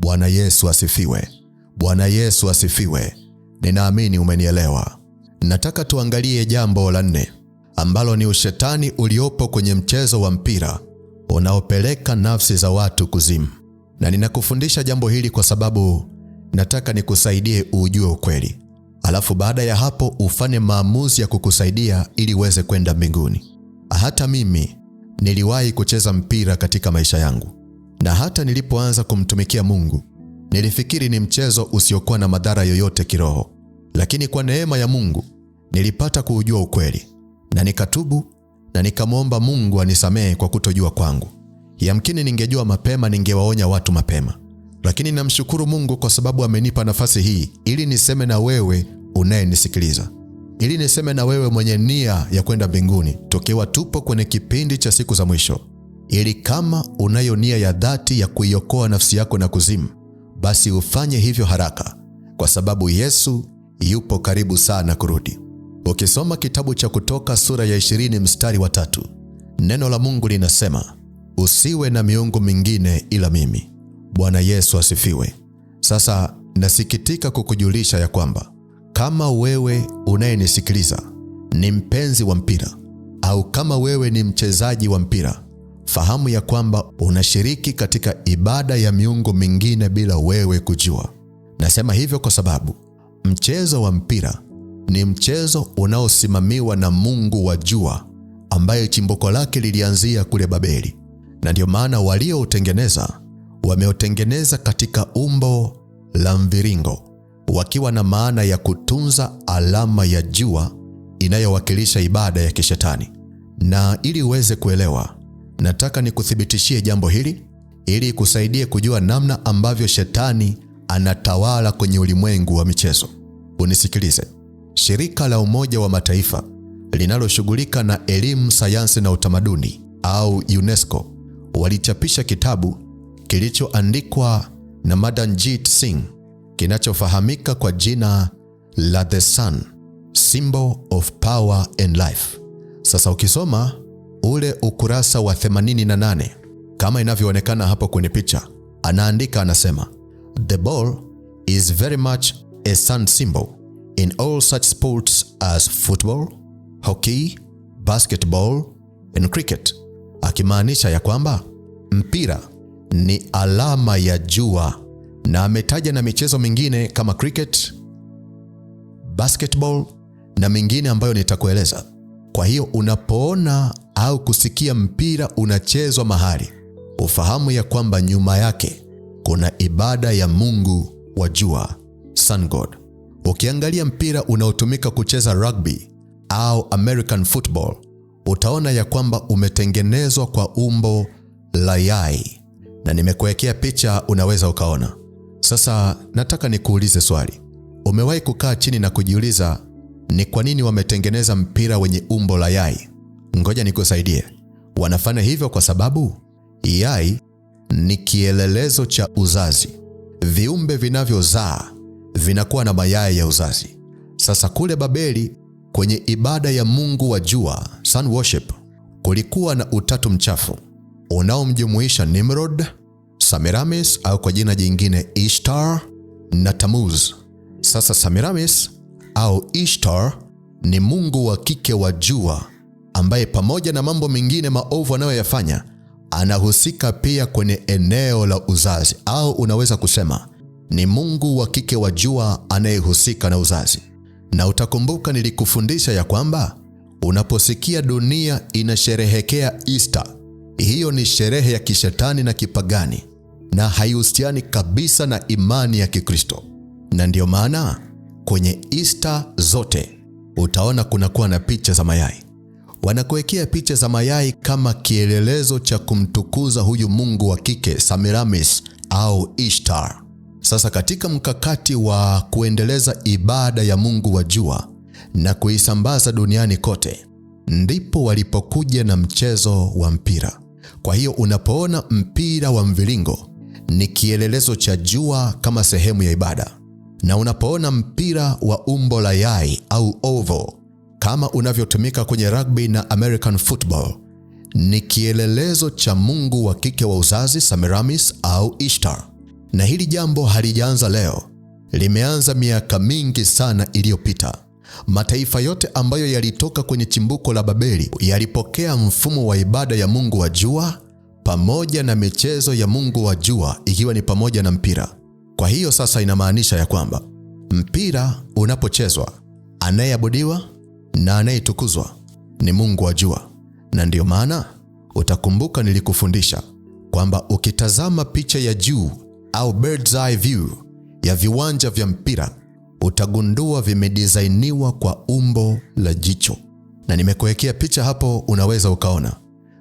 Bwana Yesu asifiwe! Bwana Yesu asifiwe! Ninaamini umenielewa. Nataka tuangalie jambo la nne ambalo ni ushetani uliopo kwenye mchezo wa mpira unaopeleka nafsi za watu kuzimu. Na ninakufundisha jambo hili kwa sababu nataka nikusaidie uujue ukweli, alafu baada ya hapo ufanye maamuzi ya kukusaidia ili uweze kwenda mbinguni. Hata mimi niliwahi kucheza mpira katika maisha yangu, na hata nilipoanza kumtumikia Mungu nilifikiri ni mchezo usiokuwa na madhara yoyote kiroho, lakini kwa neema ya Mungu nilipata kuujua ukweli na nikatubu na nikamwomba Mungu anisamehe kwa kutojua kwangu. Yamkini ningejua mapema, ningewaonya watu mapema, lakini namshukuru Mungu kwa sababu amenipa nafasi hii ili niseme na wewe unayenisikiliza, ili niseme na wewe mwenye nia ya kwenda mbinguni, tukiwa tupo kwenye kipindi cha siku za mwisho, ili kama unayo nia ya dhati ya kuiokoa nafsi yako na kuzimu, basi ufanye hivyo haraka, kwa sababu Yesu yupo karibu sana kurudi. Ukisoma kitabu cha Kutoka sura ya 20 mstari wa 3, neno la Mungu linasema, usiwe na miungu mingine ila mimi. Bwana Yesu asifiwe. Sasa nasikitika kukujulisha ya kwamba kama wewe unayenisikiliza ni mpenzi wa mpira au kama wewe ni mchezaji wa mpira, fahamu ya kwamba unashiriki katika ibada ya miungu mingine bila wewe kujua. Nasema hivyo kwa sababu mchezo wa mpira ni mchezo unaosimamiwa na mungu wa jua ambaye chimbuko lake lilianzia kule Babeli, na ndio maana walioutengeneza wameutengeneza katika umbo la mviringo, wakiwa na maana ya kutunza alama ya jua inayowakilisha ibada ya kishetani. Na ili uweze kuelewa, nataka nikuthibitishie jambo hili ili ikusaidie kujua namna ambavyo shetani anatawala kwenye ulimwengu wa michezo. Unisikilize. Shirika la Umoja wa Mataifa linaloshughulika na elimu, sayansi na utamaduni au UNESCO walichapisha kitabu kilichoandikwa na Madanjit Singh kinachofahamika kwa jina la The Sun, Symbol of Power and Life. Sasa ukisoma ule ukurasa wa 88 kama inavyoonekana hapo kwenye picha, anaandika anasema, The ball is very much a sun symbol in all such sports as football, hockey, basketball and cricket, akimaanisha ya kwamba mpira ni alama ya jua, na ametaja na michezo mingine kama cricket, basketball na mingine ambayo nitakueleza. Kwa hiyo unapoona au kusikia mpira unachezwa mahali, ufahamu ya kwamba nyuma yake kuna ibada ya mungu wa jua, Sun God. Ukiangalia mpira unaotumika kucheza rugby au American football, utaona ya kwamba umetengenezwa kwa umbo la yai, na nimekuwekea picha, unaweza ukaona. Sasa nataka nikuulize swali. Umewahi kukaa chini na kujiuliza ni kwa nini wametengeneza mpira wenye umbo la yai? Ngoja nikusaidie. Wanafanya hivyo kwa sababu yai ni kielelezo cha uzazi. Viumbe vinavyozaa vinakuwa na mayai ya uzazi. Sasa kule Babeli kwenye ibada ya mungu wa jua, sun worship, kulikuwa na utatu mchafu unaomjumuisha Nimrod, Semiramis au kwa jina jingine Ishtar na Tammuz. Sasa Semiramis au Ishtar ni mungu wa kike wa jua ambaye pamoja na mambo mengine maovu anayoyafanya anahusika pia kwenye eneo la uzazi, au unaweza kusema ni mungu wa kike wa jua anayehusika na uzazi. Na utakumbuka nilikufundisha ya kwamba unaposikia dunia inasherehekea Easter, hiyo ni sherehe ya kishetani na kipagani na haihusiani kabisa na imani ya Kikristo. Na ndiyo maana kwenye Easter zote utaona kunakuwa na picha za mayai. Wanakuwekea picha za mayai kama kielelezo cha kumtukuza huyu mungu wa kike Semiramis au Ishtar. Sasa katika mkakati wa kuendeleza ibada ya mungu wa jua na kuisambaza duniani kote, ndipo walipokuja na mchezo wa mpira. Kwa hiyo unapoona mpira wa mviringo ni kielelezo cha jua kama sehemu ya ibada, na unapoona mpira wa umbo la yai au oval kama unavyotumika kwenye rugby na American football ni kielelezo cha mungu wa kike wa uzazi Semiramis au Ishtar. Na hili jambo halijaanza leo, limeanza miaka mingi sana iliyopita. Mataifa yote ambayo yalitoka kwenye chimbuko la Babeli yalipokea mfumo wa ibada ya mungu wa jua pamoja na michezo ya mungu wa jua, ikiwa ni pamoja na mpira. Kwa hiyo sasa inamaanisha ya kwamba mpira unapochezwa, anayeabudiwa na anayetukuzwa ni mungu wa jua. Na ndiyo maana utakumbuka nilikufundisha kwamba ukitazama picha ya juu au bird's eye view ya viwanja vya mpira utagundua vimedizainiwa kwa umbo la jicho, na nimekuwekea picha hapo, unaweza ukaona.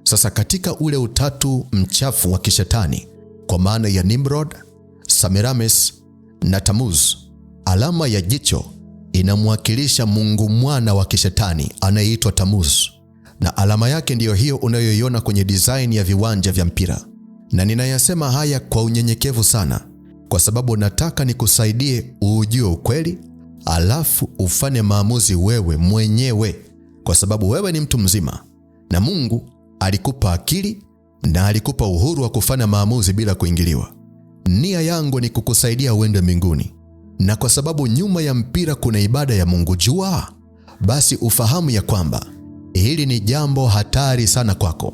Sasa katika ule utatu mchafu wa kishetani, kwa maana ya Nimrod, Semiramis na Tamuz, alama ya jicho inamwakilisha mungu mwana wa kishetani anayeitwa Tamuz, na alama yake ndiyo hiyo unayoiona kwenye design ya viwanja vya mpira. Na ninayasema haya kwa unyenyekevu sana, kwa sababu nataka nikusaidie uujue ukweli, alafu ufanye maamuzi wewe mwenyewe, kwa sababu wewe ni mtu mzima na Mungu alikupa akili na alikupa uhuru wa kufanya maamuzi bila kuingiliwa. Nia yangu ni kukusaidia uende mbinguni, na kwa sababu nyuma ya mpira kuna ibada ya Mungu jua, basi ufahamu ya kwamba hili ni jambo hatari sana kwako,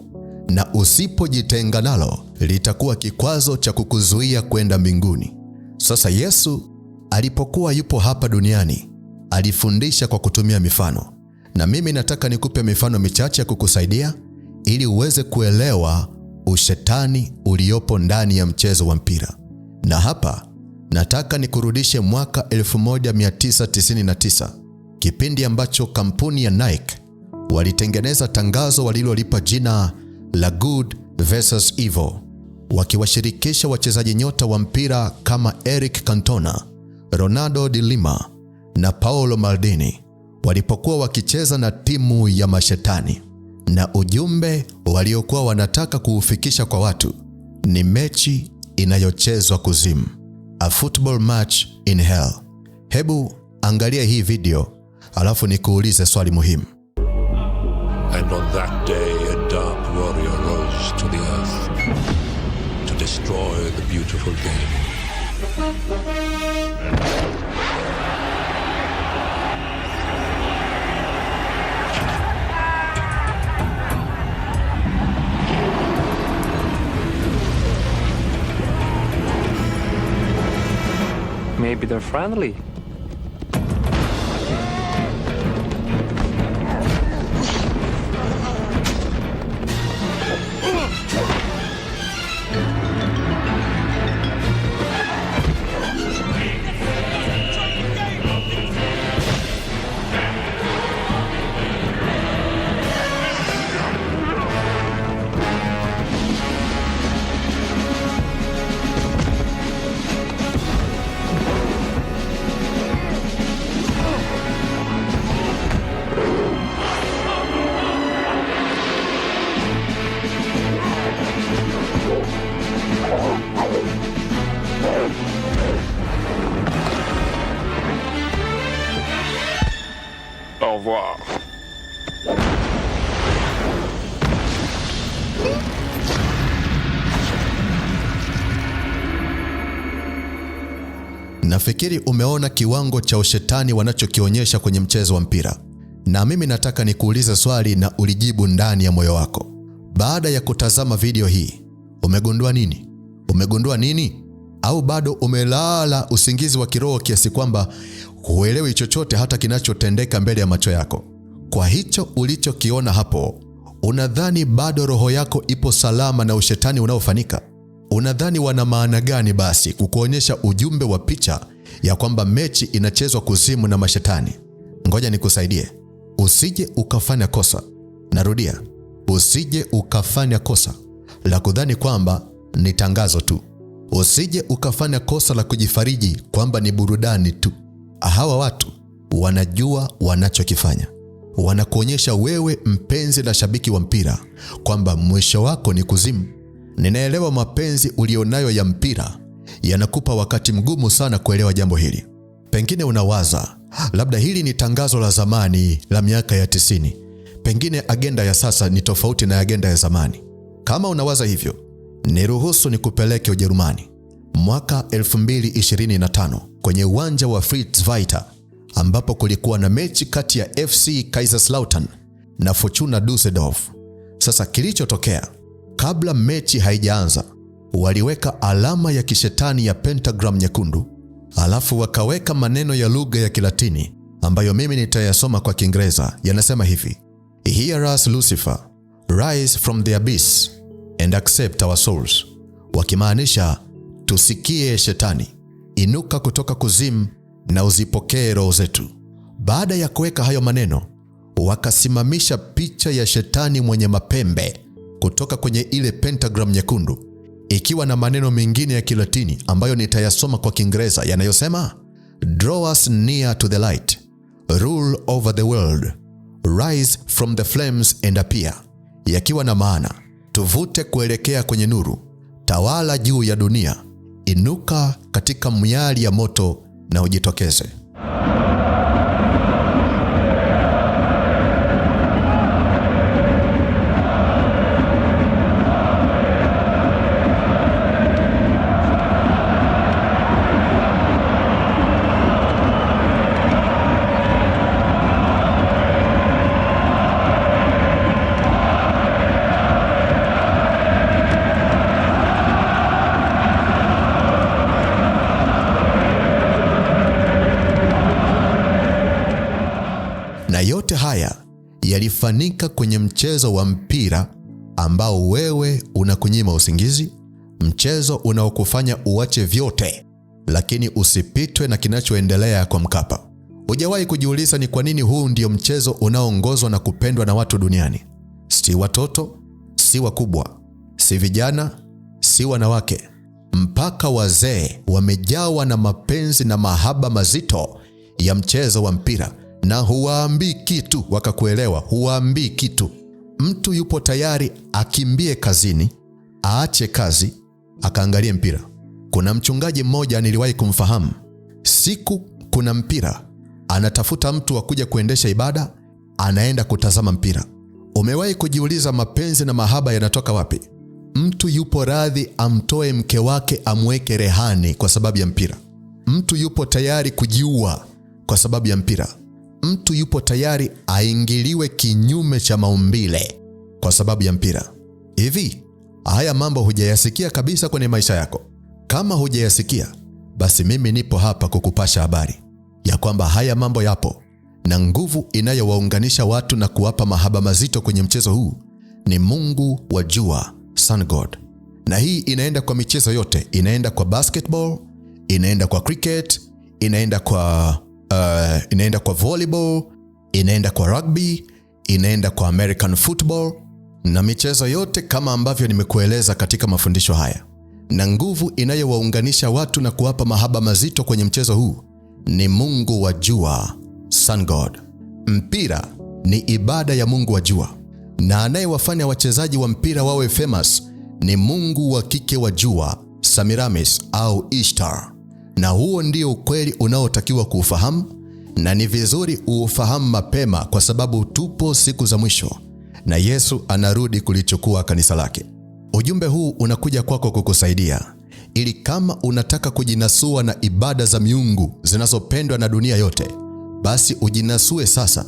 na usipojitenga nalo litakuwa kikwazo cha kukuzuia kwenda mbinguni. Sasa Yesu alipokuwa yupo hapa duniani alifundisha kwa kutumia mifano, na mimi nataka nikupe mifano michache ya kukusaidia ili uweze kuelewa ushetani uliopo ndani ya mchezo wa mpira. Na hapa nataka nikurudishe mwaka 1999, kipindi ambacho kampuni ya Nike walitengeneza tangazo walilolipa jina la Good versus Evil, wakiwashirikisha wachezaji nyota wa mpira kama Eric Cantona, Ronaldo de Lima na Paolo Maldini walipokuwa wakicheza na timu ya mashetani. Na ujumbe waliokuwa wanataka kuufikisha kwa watu ni mechi inayochezwa kuzimu, a football match in hell. Hebu angalia hii video alafu nikuulize swali muhimu. And on that day a dark warrior rose to the earth to destroy the beautiful game. Maybe they're friendly. Au revoir. Nafikiri umeona kiwango cha ushetani wanachokionyesha kwenye mchezo wa mpira, na mimi nataka nikuulize swali na ulijibu ndani ya moyo wako. Baada ya kutazama video hii, umegundua nini? Umegundua nini? Au bado umelala usingizi wa kiroho kiasi kwamba huelewi chochote hata kinachotendeka mbele ya macho yako? Kwa hicho ulichokiona hapo, unadhani bado roho yako ipo salama na ushetani unaofanyika? Unadhani wana maana gani basi kukuonyesha ujumbe wa picha ya kwamba mechi inachezwa kuzimu na mashetani? Ngoja nikusaidie, usije ukafanya kosa. Narudia, usije ukafanya kosa la kudhani kwamba ni tangazo tu. Usije ukafanya kosa la kujifariji kwamba ni burudani tu. Hawa watu wanajua wanachokifanya. Wanakuonyesha wewe mpenzi na shabiki wa mpira kwamba mwisho wako ni kuzimu. Ninaelewa mapenzi ulionayo ya mpira yanakupa wakati mgumu sana kuelewa jambo hili. Pengine unawaza labda hili ni tangazo la zamani la miaka ya 90. Pengine agenda ya sasa ni tofauti na agenda ya zamani. Kama unawaza hivyo, niruhusu nikupeleke Ujerumani, mwaka 2025 kwenye uwanja wa Fritz Walter, ambapo kulikuwa na mechi kati ya FC Kaiserslautern na Fortuna Dusseldorf. Sasa kilichotokea, kabla mechi haijaanza, waliweka alama ya kishetani ya pentagram nyekundu, alafu wakaweka maneno ya lugha ya Kilatini ambayo mimi nitayasoma kwa Kiingereza. Yanasema hivi: "Hear us Lucifer, rise from the abyss and accept our souls," wakimaanisha tusikie shetani, inuka kutoka kuzimu na uzipokee roho zetu. Baada ya kuweka hayo maneno, wakasimamisha picha ya shetani mwenye mapembe kutoka kwenye ile pentagram nyekundu, ikiwa na maneno mengine ya Kilatini ambayo nitayasoma kwa Kiingereza yanayosema "Draw us near to the light, rule over the world, rise from the flames and appear," yakiwa na maana tuvute kuelekea kwenye nuru, tawala juu ya dunia, inuka katika miali ya moto na ujitokeze. Na yote haya yalifanyika kwenye mchezo wa mpira ambao wewe unakunyima usingizi, mchezo unaokufanya uache vyote, lakini usipitwe na kinachoendelea kwa Mkapa. Hujawahi kujiuliza ni kwa nini huu ndio mchezo unaoongozwa na kupendwa na watu duniani? Si watoto, si wakubwa, si vijana, si wanawake, mpaka wazee wamejawa na mapenzi na mahaba mazito ya mchezo wa mpira, na huwaambii kitu wakakuelewa, huwaambii kitu. Mtu yupo tayari akimbie kazini, aache kazi, akaangalie mpira. Kuna mchungaji mmoja niliwahi kumfahamu, siku kuna mpira, anatafuta mtu wa kuja kuendesha ibada, anaenda kutazama mpira. Umewahi kujiuliza mapenzi na mahaba yanatoka wapi? Mtu yupo radhi amtoe mke wake amweke rehani kwa sababu ya mpira. Mtu yupo tayari kujiua kwa sababu ya mpira. Mtu yupo tayari aingiliwe kinyume cha maumbile kwa sababu ya mpira. Hivi haya mambo hujayasikia kabisa kwenye maisha yako? Kama hujayasikia, basi mimi nipo hapa kukupasha habari ya kwamba haya mambo yapo, na nguvu inayowaunganisha watu na kuwapa mahaba mazito kwenye mchezo huu ni Mungu wa jua, Sun God. Na hii inaenda kwa michezo yote, inaenda kwa basketball, inaenda kwa cricket, inaenda kwa volleyball, inaenda kwa rugby, inaenda kwa American football na michezo yote kama ambavyo nimekueleza katika mafundisho haya. Na nguvu inayowaunganisha watu na kuwapa mahaba mazito kwenye mchezo huu ni Mungu wa jua, Sun God. Mpira ni ibada ya Mungu wa jua, na anayewafanya wachezaji wa mpira wawe famous ni Mungu wa kike wa jua, Semiramis au Ishtar. Na huo ndio ukweli unaotakiwa kuufahamu, na ni vizuri uufahamu mapema, kwa sababu tupo siku za mwisho na Yesu anarudi kulichukua kanisa lake. Ujumbe huu unakuja kwako kukusaidia ili kama unataka kujinasua na ibada za miungu zinazopendwa na dunia yote, basi ujinasue sasa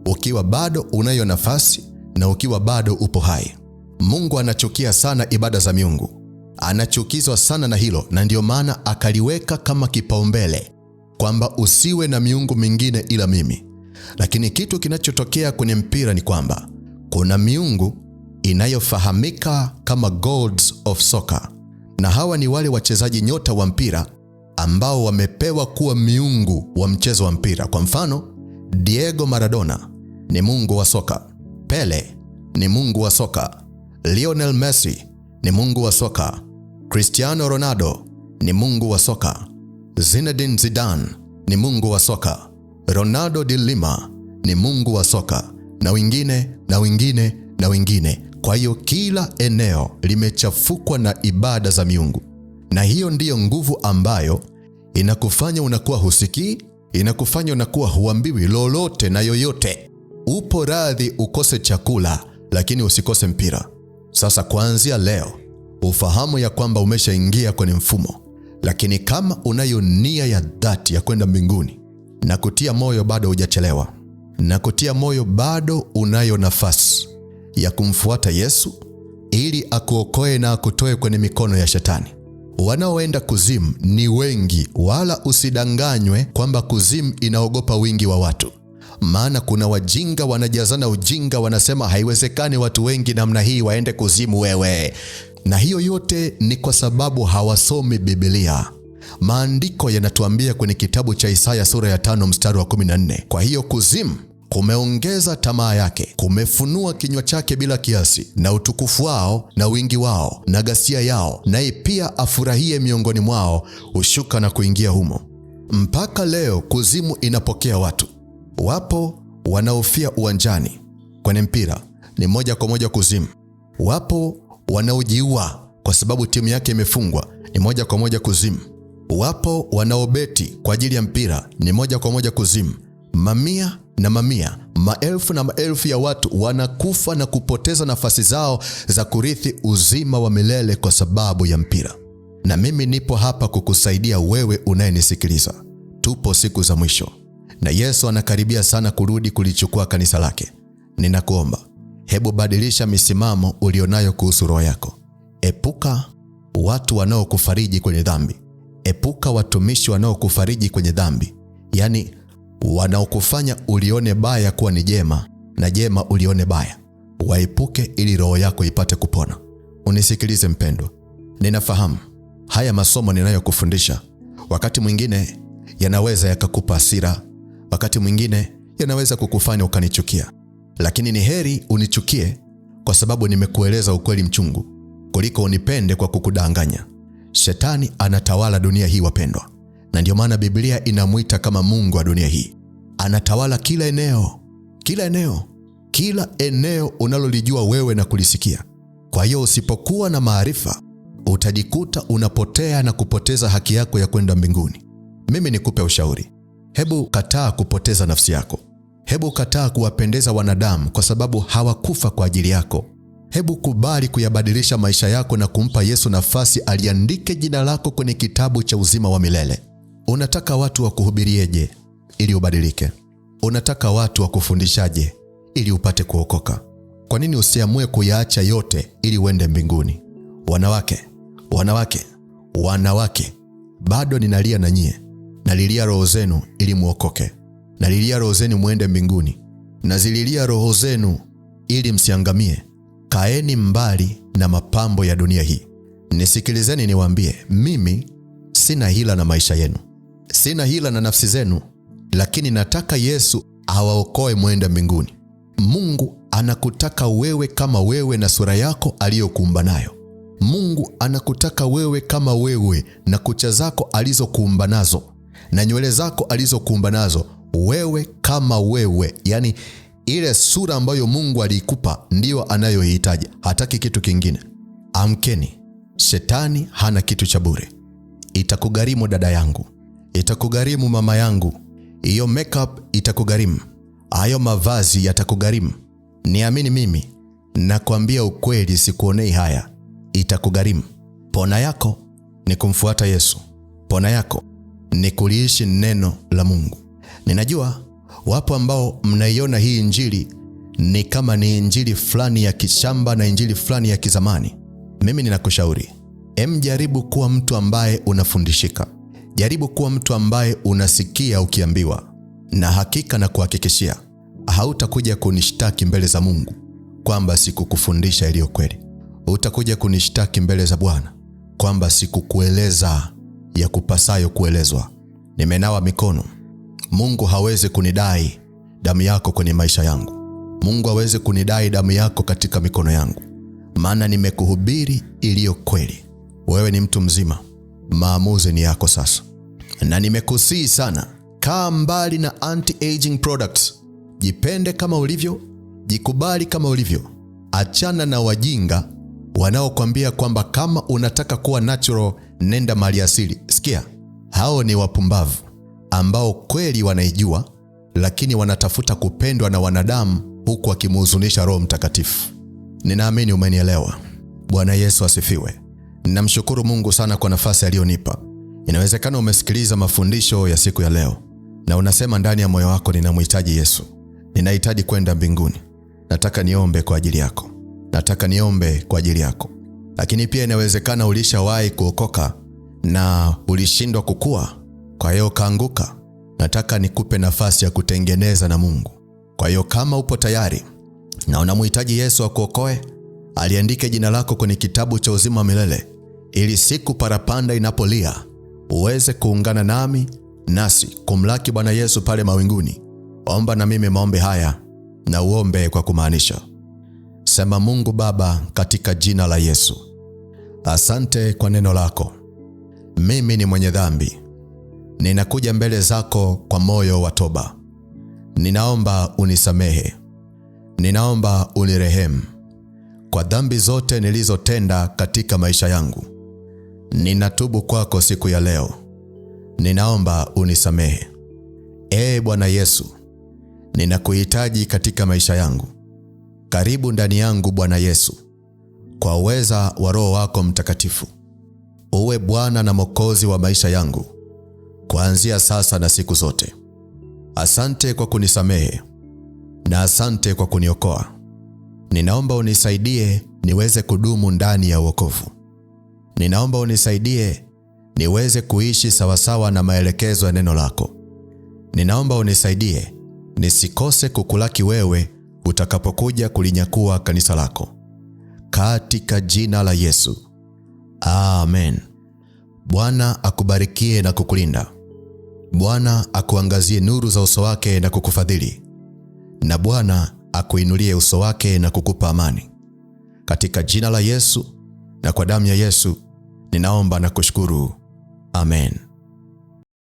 ukiwa bado unayo nafasi na ukiwa bado upo hai. Mungu anachukia sana ibada za miungu, anachukizwa sana na hilo, na ndiyo maana akaliweka kama kipaumbele kwamba usiwe na miungu mingine ila mimi. Lakini kitu kinachotokea kwenye mpira ni kwamba kuna miungu inayofahamika kama gods of soccer, na hawa ni wale wachezaji nyota wa mpira ambao wamepewa kuwa miungu wa mchezo wa mpira. Kwa mfano, Diego Maradona ni mungu wa soka, Pele ni mungu wa soka, Lionel Messi ni mungu wa soka, Cristiano Ronaldo ni mungu wa soka, Zinedine Zidane ni mungu wa soka, Ronaldo de Lima ni mungu wa soka, na wengine na wengine na wengine. Kwa hiyo kila eneo limechafukwa na ibada za miungu, na hiyo ndiyo nguvu ambayo inakufanya unakuwa husikii, inakufanya unakuwa huambiwi lolote na yoyote. Upo radhi ukose chakula, lakini usikose mpira. Sasa kuanzia leo ufahamu ya kwamba umeshaingia kwenye mfumo. Lakini kama unayo nia ya dhati ya kwenda mbinguni, na kutia moyo bado hujachelewa, na kutia moyo bado unayo nafasi ya kumfuata Yesu ili akuokoe na akutoe kwenye mikono ya Shetani. Wanaoenda kuzimu ni wengi, wala usidanganywe kwamba kuzimu inaogopa wingi wa watu. Maana kuna wajinga wanajazana ujinga, wanasema haiwezekani watu wengi namna hii waende kuzimu wewe. Na hiyo yote ni kwa sababu hawasomi Biblia. Maandiko yanatuambia kwenye kitabu cha Isaya sura ya 5 mstari wa 14, kwa hiyo kuzimu kumeongeza tamaa yake, kumefunua kinywa chake bila kiasi, na utukufu wao na wingi wao na ghasia yao, naye pia afurahie miongoni mwao hushuka na kuingia humo. Mpaka leo kuzimu inapokea watu. Wapo wanaofia uwanjani kwenye mpira, ni moja kwa moja kuzimu. Wapo wanaojiua kwa sababu timu yake imefungwa, ni moja kwa moja kuzimu. Wapo wanaobeti kwa ajili ya mpira, ni moja kwa moja kuzimu. Mamia na mamia, maelfu na maelfu ya watu wanakufa na kupoteza nafasi zao za kurithi uzima wa milele kwa sababu ya mpira. Na mimi nipo hapa kukusaidia wewe unayenisikiliza. Tupo siku za mwisho na Yesu anakaribia sana kurudi kulichukua kanisa lake. Ninakuomba, hebu badilisha misimamo ulionayo kuhusu roho yako. Epuka watu wanaokufariji kwenye dhambi. Epuka watumishi wanaokufariji kwenye dhambi, yaani wanaokufanya ulione baya kuwa ni jema na jema ulione baya. Waepuke ili roho yako ipate kupona. Unisikilize mpendwa, ninafahamu haya masomo ninayokufundisha wakati mwingine yanaweza yakakupa hasira, wakati mwingine yanaweza kukufanya ukanichukia, lakini ni heri unichukie kwa sababu nimekueleza ukweli mchungu kuliko unipende kwa kukudanganya. Shetani anatawala dunia hii wapendwa, na ndio maana Biblia inamuita kama mungu wa dunia hii. Anatawala kila eneo, kila eneo, kila eneo unalolijua wewe na kulisikia. Kwa hiyo usipokuwa na maarifa utajikuta unapotea na kupoteza haki yako ya kwenda mbinguni. Mimi nikupe ushauri, hebu kataa kupoteza nafsi yako. Hebu kataa kuwapendeza wanadamu kwa sababu hawakufa kwa ajili yako. Hebu kubali kuyabadilisha maisha yako na kumpa Yesu nafasi aliandike jina lako kwenye kitabu cha uzima wa milele. Unataka watu wakuhubirieje ili ubadilike? Unataka watu wakufundishaje ili upate kuokoka? Kwa nini usiamue kuyaacha yote ili uende mbinguni? Wanawake, wanawake, wanawake, bado ninalia na nyie. Nalilia roho zenu ili muokoke. Nalilia roho zenu muende mbinguni. Nazililia roho zenu ili msiangamie. Kaeni mbali na mapambo ya dunia hii. Nisikilizeni niwaambie, mimi sina hila na maisha yenu, sina hila na nafsi zenu, lakini nataka Yesu awaokoe muende mbinguni. Mungu anakutaka wewe kama wewe na sura yako aliyokuumba nayo. Mungu anakutaka wewe kama wewe na kucha zako alizokuumba nazo na nywele zako alizokuumba nazo, wewe kama wewe. Yani ile sura ambayo Mungu aliikupa ndiyo anayoihitaji, hataki kitu kingine. Amkeni, shetani hana kitu cha bure. Itakugharimu dada yangu, itakugharimu mama yangu, hiyo makeup itakugharimu, hayo mavazi yatakugharimu. Niamini mimi, nakwambia ukweli, sikuonei haya, itakugharimu. Pona yako ni kumfuata Yesu, pona yako ni kuliishi neno la Mungu. Ninajua wapo ambao mnaiona hii injili ni kama ni injili fulani ya kishamba na injili fulani ya kizamani. Mimi ninakushauri, jaribu kuwa mtu ambaye unafundishika. Jaribu kuwa mtu ambaye unasikia ukiambiwa, na hakika na kuhakikishia hautakuja kunishtaki mbele za Mungu kwamba sikukufundisha iliyo kweli. Utakuja kunishtaki mbele za Bwana kwamba sikukueleza ya kupasayo kuelezwa. Nimenawa mikono. Mungu hawezi kunidai damu yako kwenye maisha yangu. Mungu hawezi kunidai damu yako katika mikono yangu, maana nimekuhubiri iliyo kweli. Wewe ni mtu mzima, maamuzi ni yako sasa. Na nimekusihi sana, kaa mbali na anti-aging products. Jipende kama ulivyo, jikubali kama ulivyo. Achana na wajinga wanaokuambia kwamba kama unataka kuwa natural nenda mali asili. Sikia, hao ni wapumbavu ambao kweli wanaijua, lakini wanatafuta kupendwa na wanadamu huku wakimhuzunisha Roho Mtakatifu. Ninaamini umenielewa. Bwana Yesu asifiwe. Namshukuru Mungu sana kwa nafasi aliyonipa Inawezekana umesikiliza mafundisho ya siku ya leo na unasema ndani ya moyo wako, ninamhitaji Yesu, ninahitaji kwenda mbinguni, nataka niombe kwa ajili yako, nataka niombe kwa ajili yako. Lakini pia inawezekana ulishawahi kuokoka na ulishindwa kukua, kwa hiyo kaanguka. Nataka nikupe nafasi ya kutengeneza na Mungu. Kwa hiyo kama upo tayari na unamhitaji Yesu akuokoe, aliandike jina lako kwenye kitabu cha uzima wa milele, ili siku parapanda inapolia uweze kuungana nami nasi kumlaki Bwana Yesu pale mawinguni. Omba na mimi maombi haya na uombe kwa kumaanisha. Sema: Mungu Baba, katika jina la Yesu, asante kwa neno lako. Mimi ni mwenye dhambi, ninakuja mbele zako kwa moyo wa toba. Ninaomba unisamehe, ninaomba unirehemu kwa dhambi zote nilizotenda katika maisha yangu. Ninatubu kwako siku ya leo, ninaomba unisamehe. Ee Bwana Yesu, ninakuhitaji katika maisha yangu. Karibu ndani yangu Bwana Yesu, kwa uweza wa Roho wako Mtakatifu. Uwe Bwana na Mwokozi wa maisha yangu kuanzia sasa na siku zote. Asante kwa kunisamehe na asante kwa kuniokoa. Ninaomba unisaidie niweze kudumu ndani ya wokovu. Ninaomba unisaidie niweze kuishi sawasawa na maelekezo ya neno lako. Ninaomba unisaidie nisikose kukulaki wewe utakapokuja kulinyakua kanisa lako. Katika jina la Yesu. Amen. Bwana akubarikie na kukulinda. Bwana akuangazie nuru za uso wake na kukufadhili. Na Bwana akuinulie uso wake na kukupa amani. Katika jina la Yesu na kwa damu ya Yesu ninaomba na kushukuru. Amen.